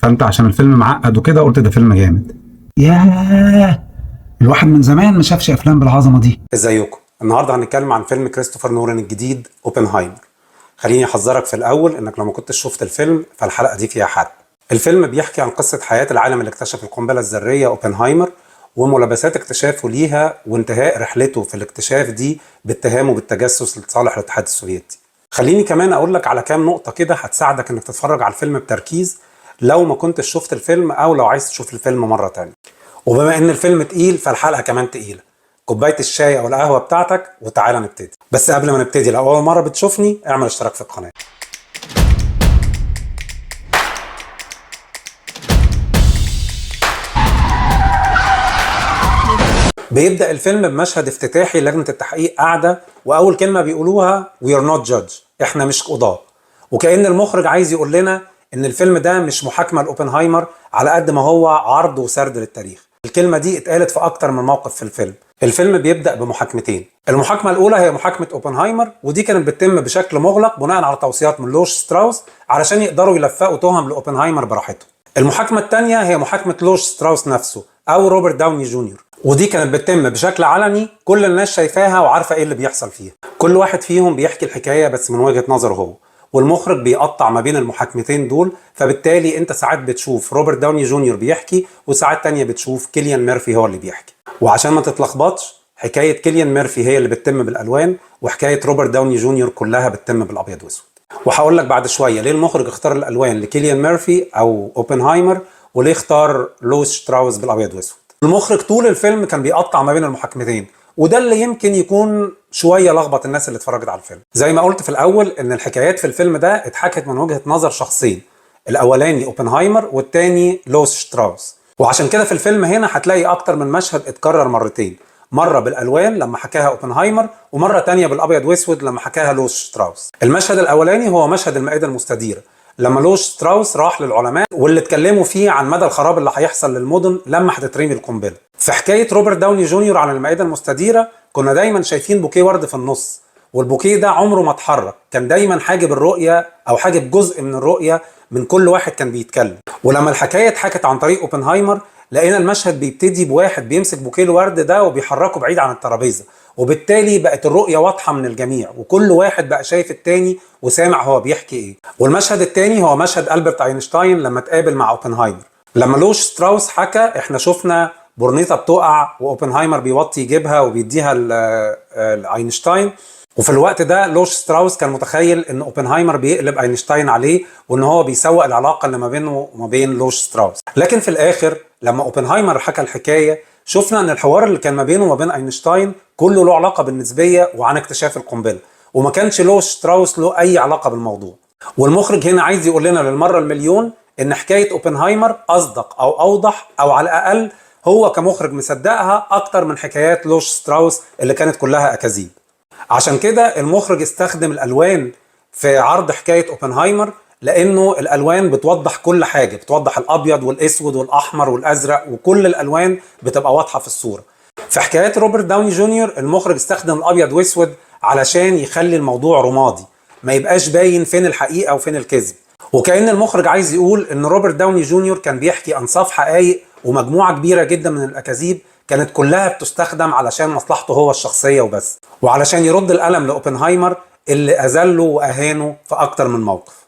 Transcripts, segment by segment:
فانت عشان الفيلم معقد وكده قلت ده فيلم جامد. ياه، الواحد من زمان ما شافش افلام بالعظمة دي. ازيكم؟ النهارده هنتكلم عن فيلم كريستوفر نولان الجديد اوبنهايمر. خليني احذرك في الاول انك لو ما كنتش شفت الفيلم فالحلقة دي فيها حرق. الفيلم بيحكي عن قصة حياة العالم اللي اكتشف القنبلة الذرية اوبنهايمر، وملابسات اكتشافه ليها وانتهاء رحلته في الاكتشاف دي باتهامه بالتجسس لصالح الاتحاد السوفيتي. خليني كمان اقول لك على كام نقطة كده هتساعدك انك تتفرج على الفيلم بتركيز لو ما كنتش شفت الفيلم او لو عايز تشوف الفيلم مرة تانية. وبما ان الفيلم تقيل فالحلقة كمان تقيلة. كوباية الشاي او القهوة بتاعتك وتعالى نبتدي. بس قبل ما نبتدي، لو اول مرة بتشوفني اعمل اشتراك في القناة. بيبدا الفيلم بمشهد افتتاحي لجنة التحقيق قاعدة، واول كلمة بيقولوها we are not judge، احنا مش قضاه. وكأن المخرج عايز يقول لنا ان الفيلم ده مش محاكمة لاوبنهايمر على قد ما هو عرض وسرد للتاريخ. الكلمة دي اتقالت في اكتر من موقف في الفيلم. الفيلم بيبدا بمحاكمتين. المحاكمة الاولى هي محاكمة اوبنهايمر، ودي كانت بتتم بشكل مغلق بناء على توصيات من لوش ستراوس علشان يقدروا يلفقوا تهم لاوبنهايمر براحتهم. المحاكمة الثانية هي محاكمة لوش ستراوس نفسه او روبرت داوني جونيور، ودي كانت بتتم بشكل علني، كل الناس شايفاها وعارفه ايه اللي بيحصل فيها. كل واحد فيهم بيحكي الحكاية بس من وجهه نظره هو، والمخرج بيقطع ما بين المحاكمتين دول، فبالتالي انت ساعات بتشوف روبرت داوني جونيور بيحكي وساعات تانية بتشوف كيليان ميرفي هو اللي بيحكي. وعشان ما تتلخبطش، حكاية كيليان ميرفي هي اللي بتتم بالالوان، وحكاية روبرت داوني جونيور كلها بتتم بالابيض واسود. وهقول لك بعد شوية ليه المخرج اختار الالوان لكيليان ميرفي او اوبنهايمر، وليه اختار لويس شتراوس بالابيض واسود. المخرج طول الفيلم كان بيقطع ما بين المحاكمتين، وده اللي يمكن يكون شوية لخبط الناس اللي اتفرجت على الفيلم. زي ما قلت في الاول ان الحكايات في الفيلم ده اتحكت من وجهه نظر شخصين، الاولاني اوبنهايمر والتاني لويس شتراوس. وعشان كده في الفيلم هنا هتلاقي اكتر من مشهد اتكرر مرتين، مرة بالالوان لما حكاها اوبنهايمر، ومرة تانية بالابيض واسود لما حكاها لويس شتراوس. المشهد الاولاني هو مشهد المائدة المستديرة، لما لوش ستراوس راح للعلماء واللي اتكلموا فيه عن مدى الخراب اللي هيحصل للمدن لما هتترمي القنبلة. في حكاية روبرت داوني جونيور عن المائدة المستديرة كنا دايما شايفين بوكيه ورد في النص، والبوكيه ده عمره ما اتحرك، كان دايما حاجب الرؤية او حاجب جزء من الرؤية من كل واحد كان بيتكلم. ولما الحكاية اتحكت عن طريق اوبنهايمر لقينا المشهد بيبتدي بواحد بيمسك بوكيه الورد ده وبيحركه بعيد عن الترابيزة، وبالتالي بقت الرؤية واضحة من الجميع وكل واحد بقى شايف التاني وسامع هو بيحكي ايه. والمشهد التاني هو مشهد ألبرت اينشتاين لما اتقابل مع اوبنهايمر. لما لوش ستراوس حكى احنا شفنا برنيطه بتقع واوبنهايمر بيوطي يجيبها وبيديها لاينشتاين، وفي الوقت ده لوش ستراوس كان متخيل ان اوبنهايمر بيقلب اينشتاين عليه وان هو بيسوق العلاقة اللي ما بينه وما بين لوش ستراوس. لكن في الاخر لما اوبنهايمر حكى الحكاية شفنا ان الحوار اللي كان ما بينه وما بين اينشتاين كله له علاقة بالنسبيه وعن اكتشاف القنبلة، وما كانش لوش ستراوس له اي علاقة بالموضوع. والمخرج هنا عايز يقول لنا للمرة المليون ان حكاية اوبنهايمر اصدق او اوضح، او على الاقل هو كمخرج مصدقها اكتر من حكايات لوش ستراوس اللي كانت كلها اكاذيب. عشان كده المخرج استخدم الالوان في عرض حكاية اوبنهايمر، لانه الالوان بتوضح كل حاجة، بتوضح الابيض والاسود والاحمر والازرق، وكل الالوان بتبقى واضحة في الصورة. في حكايات روبرت داوني جونيور المخرج استخدم الابيض واسود علشان يخلي الموضوع رمادي، ما يبقاش باين فين الحقيقة وفين الكذب. وكأن المخرج عايز يقول ان روبرت داوني جونيور كان بيحكي انصاف حقائق ومجموعة كبيرة جدا من الاكاذيب كانت كلها بتستخدم علشان مصلحته هو الشخصية وبس، وعلشان يرد القلم لاوبنهايمر اللي اذله واهانه في اكتر من موقف.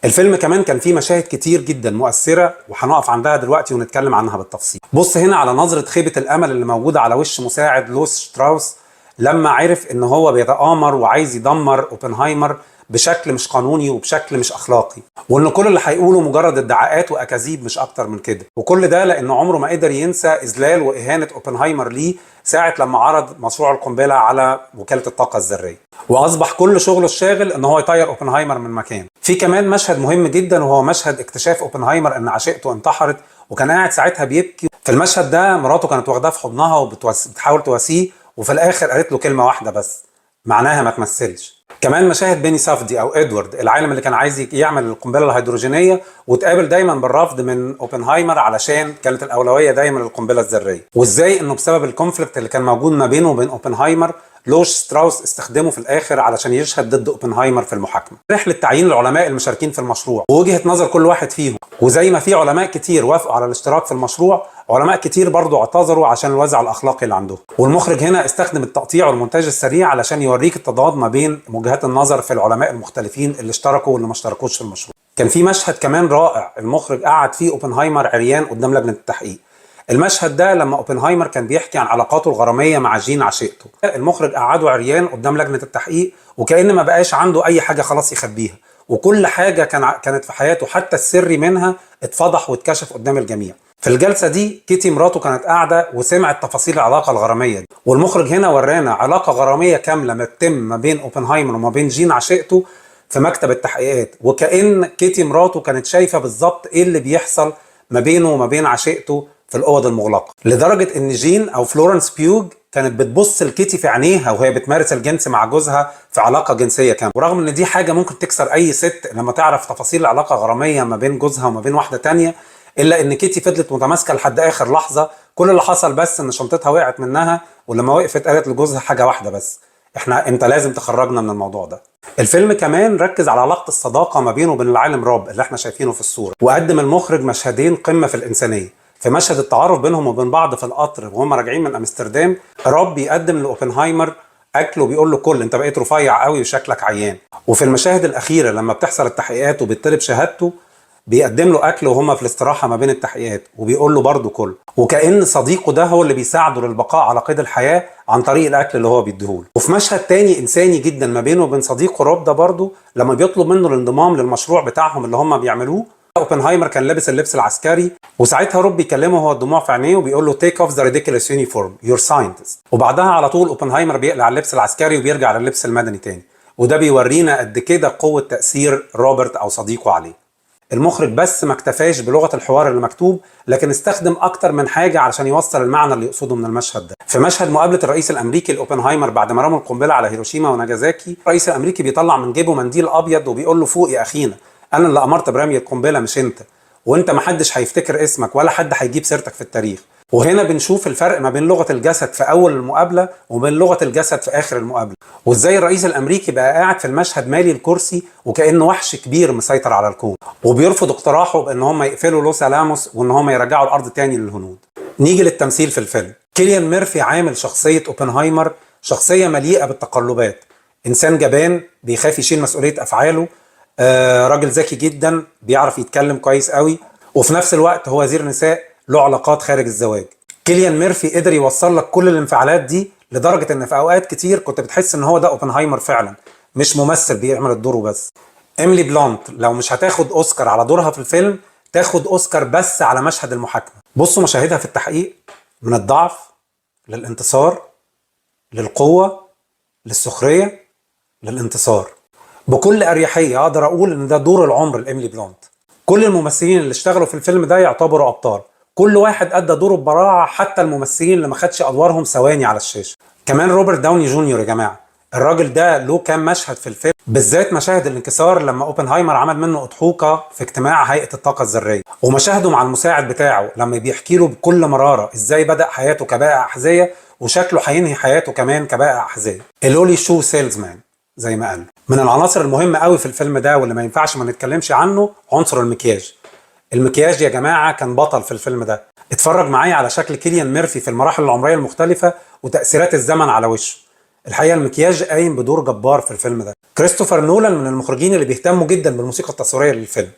الفيلم كمان كان فيه مشاهد كتير جدا مؤثرة وهنقف عندها دلوقتي ونتكلم عنها بالتفصيل. بص هنا على نظرة خيبة الأمل اللي موجودة على وش مساعد لوس شتراوس لما عرف ان هو بيتآمر وعايز يدمر اوبنهايمر بشكل مش قانوني وبشكل مش اخلاقي، وان كل اللي هيقوله مجرد ادعاءات واكاذيب مش اكتر من كده. وكل ده لانه عمره ما قدر ينسى اذلال واهانه اوبنهايمر ليه ساعة لما عرض مشروع القنبلة على وكالة الطاقة الذرية، واصبح كل شغله الشاغل ان هو يطير اوبنهايمر من مكانه. في كمان مشهد مهم جدا وهو مشهد اكتشاف اوبنهايمر ان عشيقته انتحرت، وكان قاعد ساعتها بيبكي. في المشهد ده مراته كانت واخداه في حضنها وبتحاول تواسيه، وفي الاخر قالت له كلمة واحدة بس معناها ما تمثلش. كمان مشاهد بيني سافدي او ادوارد العالم اللي كان عايز يعمل القنبلة الهيدروجينيه وتقابل دايما بالرفض من اوبنهايمر علشان كانت الاولوية دايما للقنبله الذرية، وازاي انه بسبب ال conflict اللي كان موجود ما بينه وبين اوبنهايمر لوش ستراوس استخدمه في الاخر علشان يشهد ضد اوبنهايمر في المحاكمة. رحله تعيين العلماء المشاركين في المشروع ووجهه نظر كل واحد فيهم، وزي ما في علماء كتير وافقوا على الاشتراك في المشروع، علماء كتير برضو اعتذروا عشان الوازع الاخلاقي اللي عندهم. والمخرج هنا استخدم التقطيع والمونتاج السريع علشان يوريك التضاد ما بين وجهات النظر في العلماء المختلفين اللي اشتركوا واللي ما اشتركوش في المشروع. كان في مشهد كمان رائع المخرج قعد فيه اوبنهايمر عريان قدام لجنة التحقيق. المشهد ده لما اوبنهايمر كان بيحكي عن علاقاته الغراميه مع جين عشيقته، المخرج قعدة عريان قدام لجنة التحقيق وكأن ما بقاش عنده اي حاجة خلاص يخبيها، وكل حاجة كانت في حياته حتى السري منها اتفضح واتكشف قدام الجميع. في الجلسة دي كيتي مراته كانت قاعدة وسمعت تفاصيل العلاقة الغراميه دي، والمخرج هنا ورانا علاقة غراميه كاملة ما تتم ما بين اوبنهايمر وما بين جين عشيقته في مكتب التحقيقات، وكأن كيتي مراته كانت شايفه بالظبط ايه اللي بيحصل ما بينه وما بين عشيقته في الاوض المغلقة، لدرجة ان جين او فلورنس بيوج كانت بتبص لكيتي في عينيها وهي بتمارس الجنس مع جوزها في علاقة جنسية كاملة. ورغم ان دي حاجة ممكن تكسر اي ست لما تعرف تفاصيل العلاقة غراميه ما بين جوزها وما بين واحدة تانية، الا ان كيتي فضلت متماسكة لحد اخر لحظة. كل اللي حصل بس ان شنطتها وقعت منها، ولما وقفت قالت لجوزها حاجة واحدة بس: انت لازم تخرجنا من الموضوع ده. الفيلم كمان ركز على علاقة الصداقة ما بينه وبين العالم روب اللي احنا شايفينه في الصورة، وقدم المخرج مشهدين قمة في الانسانية. في مشهد التعارف بينهم وبين بعض في القطر وهم راجعين من امستردام، روب بيقدم لاوبنهايمر اكل وبيقول له كل، انت بقيت رفيع قوي وشكلك عيان. وفي المشاهد الاخيرة لما بتحصل التحقيقات وبيطلب شهادته، بيقدم له اكل وهما في الاستراحة ما بين التحقيقات وبيقول له برضه كل، وكأن صديقه ده هو اللي بيساعده للبقاء على قيد الحياة عن طريق الاكل اللي هو بيديهوله. وفي مشهد تاني انساني جدا ما بينه وبين صديقه روب ده برضه، لما بيطلب منه الانضمام للمشروع بتاعهم اللي هم بيعملوه، اوبنهايمر كان لابس اللبس العسكري، وساعتها روب بيكلمه وهو الدموع في عينيه وبيقول له take off the ridiculous uniform، you're scientist. وبعدها على طول اوبنهايمر بيقلع اللبس العسكري وبيرجع للبس المدني تاني، وده بيورينا قد كده قوة تاثير روبرت او صديقه عليه. المخرج بس ما اكتفاش بلغه الحوار اللي مكتوب، لكن استخدم اكتر من حاجة علشان يوصل المعنى اللي يقصده من المشهد ده. في مشهد مقابله الرئيس الامريكي لاوبنهايمر بعد ما رموا القنبلة على هيروشيما وناجازاكي، الرئيس الامريكي بيطلع من جيبه منديل ابيض وبيقول له فوق يا اخينا، انا اللي امرت برمي القنبلة مش انت، وانت ما حدش هيفتكر اسمك ولا حد هيجيب سيرتك في التاريخ. وهنا بنشوف الفرق ما بين لغة الجسد في اول المقابلة وبين لغة الجسد في اخر المقابلة، وازاي الرئيس الامريكي بقى قاعد في المشهد مالي الكرسي وكانه وحش كبير مسيطر على الكون، وبيرفض اقتراحه بان هم يقفلوا لوس الاموس وان هم يرجعوا الارض تاني للهنود. نيجي للتمثيل في الفيلم. كيليان ميرفي عامل شخصية اوبنهايمر، شخصية مليئة بالتقلبات، انسان جبان بيخاف يشيل مسؤولية افعاله، راجل ذكي جدا بيعرف يتكلم كويس قوي، وفي نفس الوقت هو وزير نساء له علاقات خارج الزواج. كيليان ميرفي قدر يوصل لك كل الانفعالات دي لدرجة ان في اوقات كتير كنت بتحس ان هو ده اوبنهايمر فعلا، مش ممثل بيعمل الدور وبس. ايميلي بلونت لو مش هتاخد اوسكار على دورها في الفيلم، تاخد اوسكار بس على مشهد المحاكمة. بصوا مشاهدها في التحقيق، من الضعف للانتصار للقوة للسخرية للانتصار. بكل اريحية اقدر اقول ان ده دور العمر لايميلي بلونت. كل الممثلين اللي اشتغلوا في الفيلم ده يعتبروا ابطال، كل واحد ادى دوره ببراعه، حتى الممثلين اللي ما خدش ادوارهم ثواني على الشاشة. كمان روبرت داوني جونيور يا جماعة، الراجل ده له كام مشهد في الفيلم، بالذات مشاهد الانكسار لما اوبنهايمر عمل منه اضحوكه في اجتماع هيئة الطاقة الذرية، ومشاهدة مع المساعد بتاعه لما بيحكي له بكل مرارة ازاي بدا حياته كبائع احذية وشكله هينهي حياته كمان كبائع احذية، a lowly shoe salesman زي ما قال. من العناصر المهمة قوي في الفيلم ده واللي ما ينفعش ما نتكلمش عنه عنصر المكياج. المكياج يا جماعة كان بطل في الفيلم ده. اتفرج معايا على شكل كيليان ميرفي في المراحل العمرية المختلفة وتاثيرات الزمن على وشه. الحقيقة المكياج قايم بدور جبار في الفيلم ده. كريستوفر نولان من المخرجين اللي بيهتموا جدا بالموسيقى التصويرية للفيلم،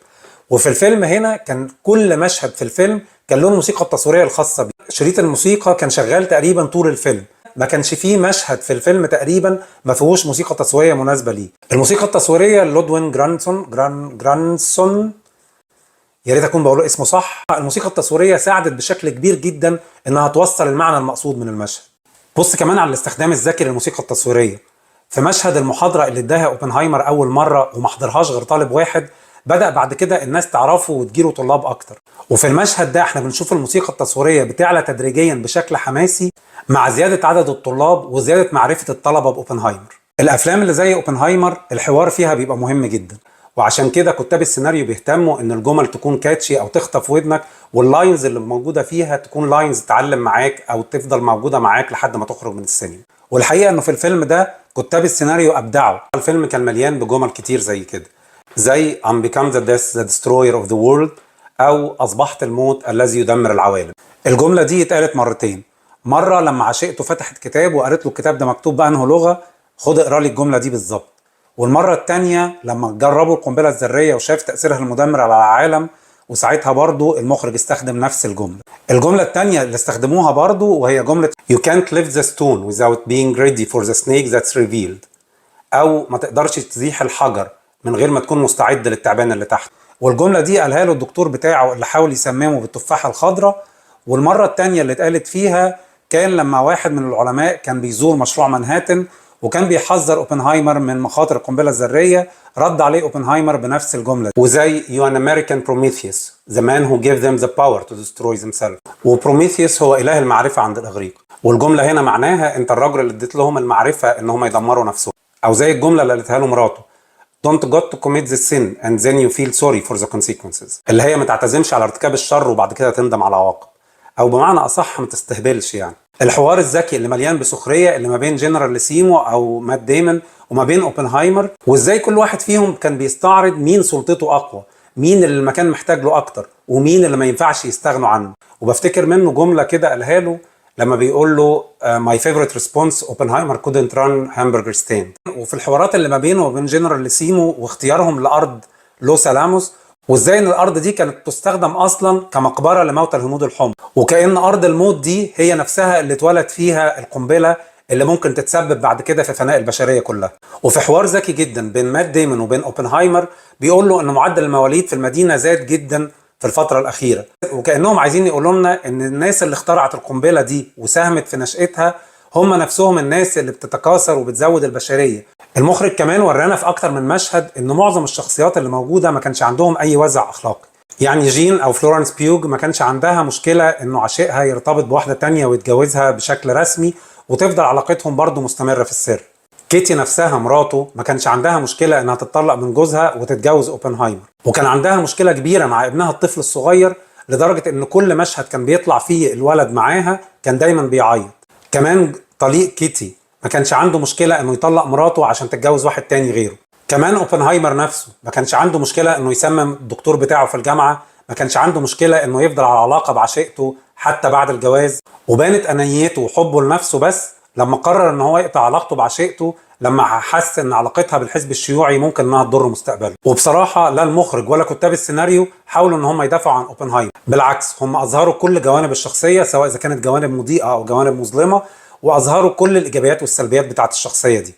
وفي الفيلم هنا كان كل مشهد في الفيلم كان له الموسيقى التصويرية الخاصة بيه. شريط الموسيقى كان شغال تقريبا طول الفيلم، ما كانش فيه مشهد في الفيلم تقريبا ما فيهوش موسيقى تصويرية مناسبة ليه. الموسيقى التصويرية لودوين جرانسون، جرانسون، يا ريت اكون بقول اسمه صح. الموسيقى التصويرية ساعدت بشكل كبير جدا انها توصل المعنى المقصود من المشهد. بص كمان على الاستخدام الذكي للموسيقى التصويرية. في مشهد المحاضرة اللي اداها اوبنهايمر اول مرة وما حضرهاش غير طالب واحد، بدأ بعد كده الناس تعرفه وتجيله طلاب اكتر. وفي المشهد ده احنا بنشوف الموسيقى التصويرية بتعلى تدريجيا بشكل حماسي مع زيادة عدد الطلاب وزيادة معرفة الطلبة باوبنهايمر. الافلام اللي زي اوبنهايمر الحوار فيها بيبقى مهم جدا، وعشان كده كتاب السيناريو بيهتموا ان الجمل تكون catchy او تخطف ودنك، وال lines اللي موجودة فيها تكون lines تعلم معاك او تفضل موجودة معاك لحد ما تخرج من السينما. والحقيقة انه في الفيلم ده كتاب السيناريو ابدعوا. الفيلم كان مليان بجمل كتير زي كده، زي I'm become the death the destroyer of the world، او اصبحت الموت الذي يدمر العوالم. الجملة دي اتقالت مرتين، مرة لما عشيقته فتحت كتاب وقالت له الكتاب ده مكتوب بأنه لغة، خد اقرا لي الجملة دي بالظبط. والمرة التانية لما جربوا القنبلة الذرية وشاف تأثيرها المدمر على العالم، وساعتها برضو المخرج استخدم نفس الجملة. الجملة التانية اللي استخدموها برضو وهي جملة You can't lift the stone without being ready for the snake that's revealed، أو ما تقدرش تزيح الحجر من غير ما تكون مستعد للتعبان اللي تحت. والجملة دي قالها له الدكتور بتاعه اللي حاول يسممه بالتفاحة الخضراء. والمرة التانية اللي اتقالت فيها كان لما واحد من العلماء كان بيزور مشروع منهاتن وكان بيحذر اوبنهايمر من مخاطر القنبلة الذريه، رد عليه اوبنهايمر بنفس الجمله، وزي you an American Prometheus the man who gave them the power to destroy themselves. وبروميثيوس هو اله المعرفة عند الاغريق، والجملة هنا معناها انت الرجل اللي اديت لهم المعرفة ان هم يدمروا نفسهم. او زي الجملة اللي قالتها له مراته Don't got to commit the sin and then you feel sorry for the consequences، اللي هي ما تعتزمش على ارتكاب الشر وبعد كده تندم على العواقب، او بمعنى اصح ما تستهبلش. يعني الحوار الذكي اللي مليان بسخريه اللي ما بين جنرال لسيمو او مات ديمون وما بين اوبنهايمر، وازاي كل واحد فيهم كان بيستعرض مين سلطته اقوى، مين اللي المكان محتاج له اكتر، ومين اللي ما ينفعش يستغنوا عنه. وبفتكر منه جملة كده قالها له لما بيقول له my favorite response Oppenheimer couldn't run hamburger stand. وفي الحوارات اللي ما بينه وبين جنرال لسيمو واختيارهم لارض لوس الاموس، وازاي ان الارض دي كانت تستخدم اصلا كمقبره لموتى الهنود الحمر، وكأن ارض الموت دي هي نفسها اللي اتولد فيها القنبلة اللي ممكن تتسبب بعد كده في فناء البشرية كلها. وفي حوار ذكي جدا بين مات ديمون وبين اوبنهايمر بيقول له ان معدل المواليد في المدينة زاد جدا في الفترة الاخيرة، وكانهم عايزين يقولوا لنا ان الناس اللي اخترعت القنبلة دي وساهمت في نشاتها هم نفسهم الناس اللي بتتكاثر وبتزود البشرية. المخرج كمان ورانا في اكتر من مشهد ان معظم الشخصيات اللي موجودة ما كانش عندهم اي وازع اخلاقي. يعني جين او فلورنس بيوج ما كانش عندها مشكلة انه عشيقها يرتبط بواحدة تانية ويتجوزها بشكل رسمي وتفضل علاقتهم برضه مستمرة في السر. كيتي نفسها مراته ما كانش عندها مشكلة انها تتطلق من جوزها وتتجوز اوبنهايمر، وكان عندها مشكلة كبيرة مع ابنها الطفل الصغير لدرجة ان كل مشهد كان بيطلع فيه الولد معاها كان دايما بيعيط. كمان طليق كيتي ما كانش عنده مشكلة انه يطلق مراته عشان تتجوز واحد تاني غيره. كمان اوبنهايمر نفسه ما كانش عنده مشكلة انه يسمم الدكتور بتاعه في الجامعة، ما كانش عنده مشكلة انه يفضل على علاقة بعشيقته حتى بعد الجواز. وبانت انانيته وحبه لنفسه بس لما قرر ان هو يقطع علاقته بعشيقته لما حس ان علاقتها بالحزب الشيوعي ممكن انها تضر مستقبله. وبصراحة لا المخرج ولا كتاب السيناريو حاولوا ان هم يدافعوا عن اوبنهايمر، بالعكس هم اظهروا كل جوانب الشخصية سواء اذا كانت جوانب مضيئة او جوانب مظلمه، واظهروا كل الايجابيات والسلبيات بتاعت الشخصية دي.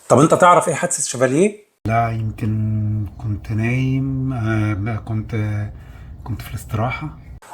طب انت تعرف ايه حادثه شيفاليه؟ لا، يمكن كنت نايم، كنت في الاستراحة.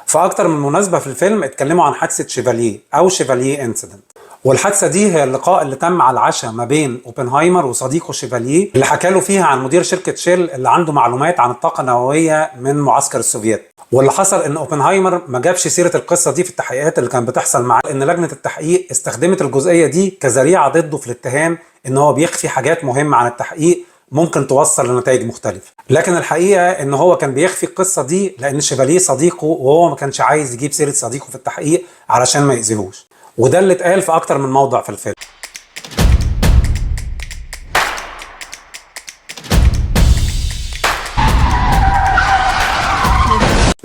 في اكتر من مناسبة في الفيلم اتكلموا عن حادثه شيفاليه او Chevalier incident، والحادثه دي هي اللقاء اللي تم على العشاء ما بين اوبنهايمر وصديقه شيفاليه اللي حكى له فيها عن مدير شركة شيل اللي عنده معلومات عن الطاقة النووية من معسكر السوفيت. واللي حصل ان اوبنهايمر ما جابش سيره القصة دي في التحقيقات اللي كانت بتحصل معاه، ان لجنة التحقيق استخدمت الجزئية دي كذريعه ضده في الاتهام ان هو بيخفي حاجات مهمة عن التحقيق ممكن توصل لنتائج مختلفة. لكن الحقيقة ان هو كان بيخفي القصة دي لان شيفاليه صديقه، وهو ما كانش عايز يجيب سيرة صديقه في التحقيق علشان ما يأذيهوش. وده اللي اتقال في اكتر من موضع في الفيلم.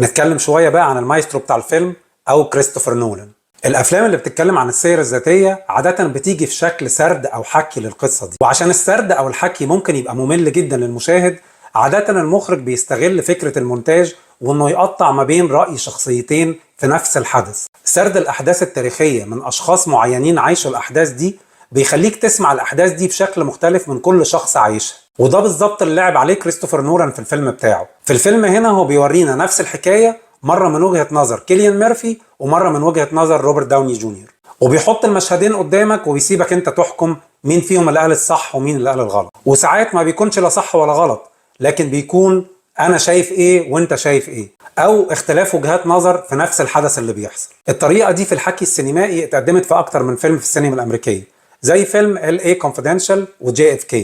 نتكلم شوية بقى عن المايسترو بتاع الفيلم او كريستوفر نولان. الافلام اللي بتتكلم عن السير الذاتية عادة بتيجي في شكل سرد او حكي للقصة دي، وعشان السرد او الحكي ممكن يبقى ممل جدا للمشاهد، عادة المخرج بيستغل فكرة المونتاج وانه يقطع ما بين راي شخصيتين في نفس الحدث. سرد الاحداث التاريخية من اشخاص معينين عايشوا الاحداث دي بيخليك تسمع الاحداث دي بشكل مختلف من كل شخص عايشها، وده بالظبط اللي لعب عليه كريستوفر نولان في الفيلم بتاعه. في الفيلم هنا هو بيورينا نفس الحكاية مرة من وجهة نظر كيليان ميرفي ومرة من وجهة نظر روبرت داوني جونيور، وبيحط المشهدين قدامك وبيسيبك انت تحكم مين فيهم اللي قال الصح ومين اللي قال الغلط. وساعات ما بيكونش لا صح ولا غلط، لكن بيكون انا شايف ايه وانت شايف ايه، او اختلاف وجهات نظر في نفس الحدث اللي بيحصل. الطريقة دي في الحكي السينمائي اتقدمت في اكتر من فيلم في السينما الامريكية، زي فيلم LA Confidential و JFK.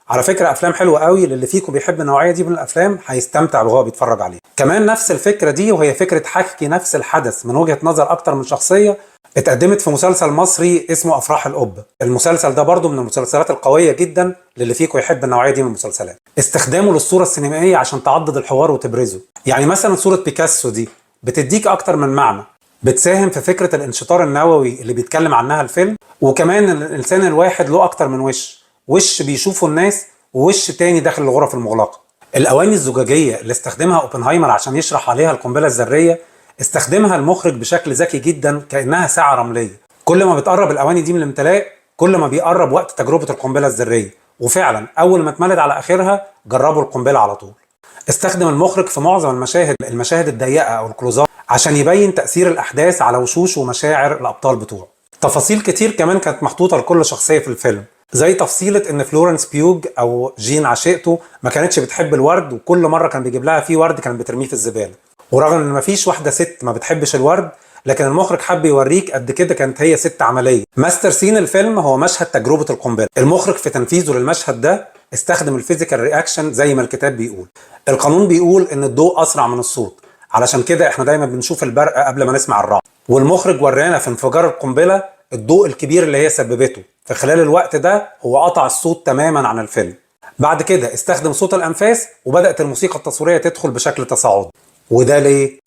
على فكرة افلام حلوة قوي، للي فيكم بيحب النوعية دي من الافلام هيستمتع وهو بيتفرج عليه. كمان نفس الفكرة دي، وهي فكرة حكي نفس الحدث من وجهه نظر اكتر من شخصية، اتقدمت في مسلسل مصري اسمه افراح القبة. المسلسل ده برضو من المسلسلات القوية جدا للي فيكم يحب النوعية دي من المسلسلات. استخدامه للصورة السينمائية عشان تعضد الحوار وتبرزه، يعني مثلا صوره بيكاسو دي بتديك اكتر من معنى، بتساهم في فكرة الانشطار النووي اللي بيتكلم عنها الفيلم، وكمان الانسان الواحد له اكتر من وش، وش بيشوفه الناس ووش تاني داخل الغرف المغلقة. الاواني الزجاجيه اللي استخدمها اوبنهايمر عشان يشرح عليها القنبلة الذرية استخدمها المخرج بشكل ذكي جدا كانها ساعة رمليه، كل ما بتقرب الاواني دي من الامتلاء كل ما بيقرب وقت تجربه القنبلة الذرية، وفعلا اول ما اتملت على اخرها جربوا القنبلة على طول. استخدم المخرج في معظم المشاهد الضيقه او ال close up عشان يبين تاثير الاحداث على وشوش ومشاعر الابطال بتوعه. تفاصيل كتير كمان كانت محطوطة لكل شخصية في الفيلم، زي تفصيلة ان فلورنس بيوج او جين عشيقته ما كانتش بتحب الورد، وكل مرة كان بيجيب لها فيه ورد كان بترميه في الزبالة. ورغم ان مفيش واحدة ست ما بتحبش الورد، لكن المخرج حب يوريك قد كده كانت هي ست عملية. master scene الفيلم هو مشهد تجربة القنبلة. المخرج في تنفيذه للمشهد ده استخدم ال physical reaction زي ما الكتاب بيقول. القانون بيقول ان الضوء اسرع من الصوت، علشان كده احنا دايما بنشوف البرق قبل ما نسمع الرعد. والمخرج ورانا في انفجار القنبلة الضوء الكبير اللي هي سببته، في خلال الوقت ده هو قطع الصوت تماما عن الفيلم. بعد كده استخدم صوت الانفاس وبدات الموسيقى التصويرية تدخل بشكل تصاعدي. وده ليه؟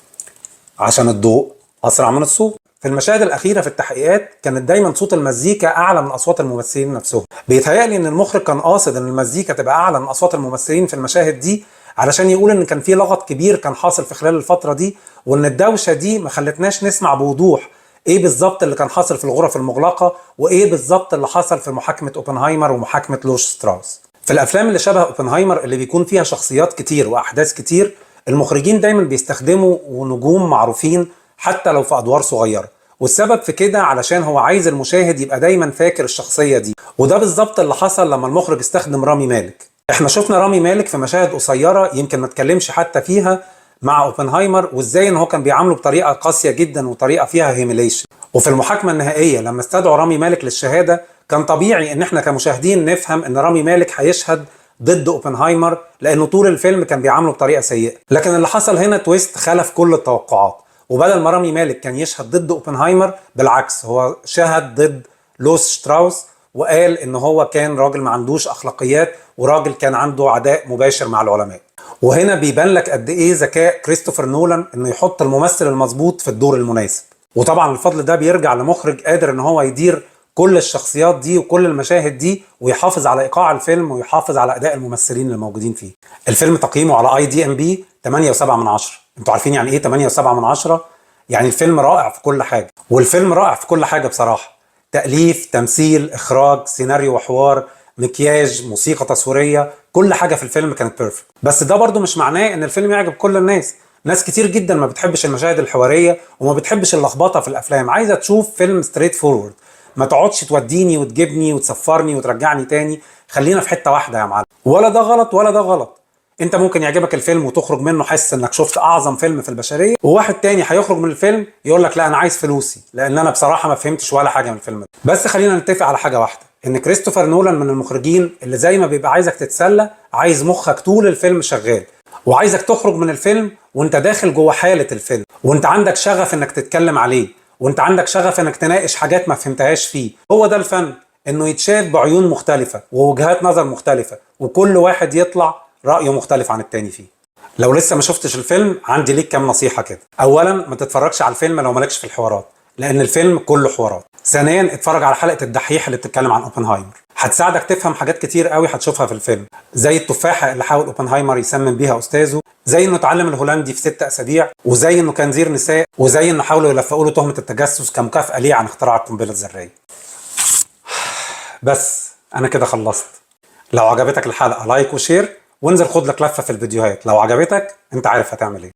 عشان الضوء اسرع من الصوت. في المشاهد الاخيرة في التحقيقات كانت دايما صوت المزيكا اعلى من اصوات الممثلين نفسهم. بيتهيألي ان المخرج كان قاصد ان المزيكا تبقى اعلى من اصوات الممثلين في المشاهد دي علشان يقول ان كان في لغط كبير كان حاصل في خلال الفترة دي، وان الدوشة دي ما خلتناش نسمع بوضوح ايه بالظبط اللي كان حاصل في الغرف المغلقة، وايه بالظبط اللي حصل في محاكمة اوبنهايمر ومحاكمه لوش ستراوس. في الافلام اللي شبه اوبنهايمر اللي بيكون فيها شخصيات كتير واحداث كتير، المخرجين دايما بيستخدموا نجوم معروفين حتى لو في ادوار صغيرة، والسبب في كده علشان هو عايز المشاهد يبقى دايما فاكر الشخصية دي. وده بالظبط اللي حصل لما المخرج استخدم رامي مالك. احنا شفنا رامي مالك في مشاهد قصيرة يمكن ما اتكلمش حتى فيها مع اوبنهايمر، وازاي ان هو كان بيعامله بطريقة قاسية جدا وطريقه فيها humiliation. وفي المحاكمة النهائية لما استدعوا رامي مالك للشهادة كان طبيعي ان احنا كمشاهدين نفهم ان رامي مالك هيشهد ضد اوبنهايمر لانه طول الفيلم كان بيعامله بطريقة سيئه. لكن اللي حصل هنا twist خالف كل التوقعات، وبدل ما رامي مالك كان يشهد ضد اوبنهايمر بالعكس هو شهد ضد لوس شتراوس، وقال ان هو كان راجل ما عندوش اخلاقيات وراجل كان عنده عداء مباشر مع العلماء. وهنا بيبان لك قد ايه ذكاء كريستوفر نولان انه يحط الممثل المظبوط في الدور المناسب. وطبعا الفضل ده بيرجع لمخرج قادر ان هو يدير كل الشخصيات دي وكل المشاهد دي ويحافظ على ايقاع الفيلم ويحافظ على اداء الممثلين اللي موجودين فيه. الفيلم تقييمه على IDMB 8.7 من 10. انتوا عارفين يعني ايه 8.7 من 10؟ يعني الفيلم رائع في كل حاجة، والفيلم رائع في كل حاجة بصراحة. تأليف، تمثيل، اخراج، سيناريو وحوار، مكياج، موسيقى تصويرية، كل حاجة في الفيلم كانت perfect. بس ده برضو مش معناه ان الفيلم يعجب كل الناس. ناس كتير جدا ما بتحبش المشاهد الحوارية وما بتحبش اللخبطة في الافلام، عايزه تشوف فيلم straightforward، ما تقعدش توديني وتجيبني وتسفرني وترجعني تاني، خلينا في حتة واحدة يا معلم. ولا ده غلط ولا ده غلط. انت ممكن يعجبك الفيلم وتخرج منه حاسس انك شفت اعظم فيلم في البشرية، وواحد تاني هيخرج من الفيلم يقول لك لا انا عايز فلوسي لان انا بصراحة ما فهمتش ولا حاجة من الفيلم ده. بس خلينا نتفق على حاجة واحدة، ان كريستوفر نولان من المخرجين اللي زي ما بيبقى عايزك تتسلى عايز مخك طول الفيلم شغال، وعايزك تخرج من الفيلم وانت داخل جوه حاله الفيلم، وانت عندك شغف انك تتكلم عليه، وانت عندك شغف انك تناقش حاجات ما فهمتهاش فيه. هو ده الفن، انه يتشاف بعيون مختلفة ووجهات نظر مختلفة، وكل واحد يطلع رأيه مختلف عن التاني فيه. لو لسه ما شفتش الفيلم عندي ليك كام نصيحة كده. اولا، ما تتفرجش على الفيلم لو مالكش في الحوارات، لان الفيلم كله حوارات. ثانيا، اتفرج على حلقة الدحيح اللي بتتكلم عن اوبنهايمر، هتساعدك تفهم حاجات كتير قوي هتشوفها في الفيلم، زي التفاحة اللي حاول اوبنهايمر يسمم بيها استاذه، زي انه اتعلم الهولندي في 6 اسابيع، وزي انه كان زير نساء، وزي انه حاولوا يلفقوا له تهمة التجسس كمكافأة ليه عن اختراع القنبلة الذرية. بس انا كده خلصت. لو عجبتك الحلقة like و share، وانزل خد لك لفة في الفيديوهات. لو عجبتك انت عارف هتعمل ايه.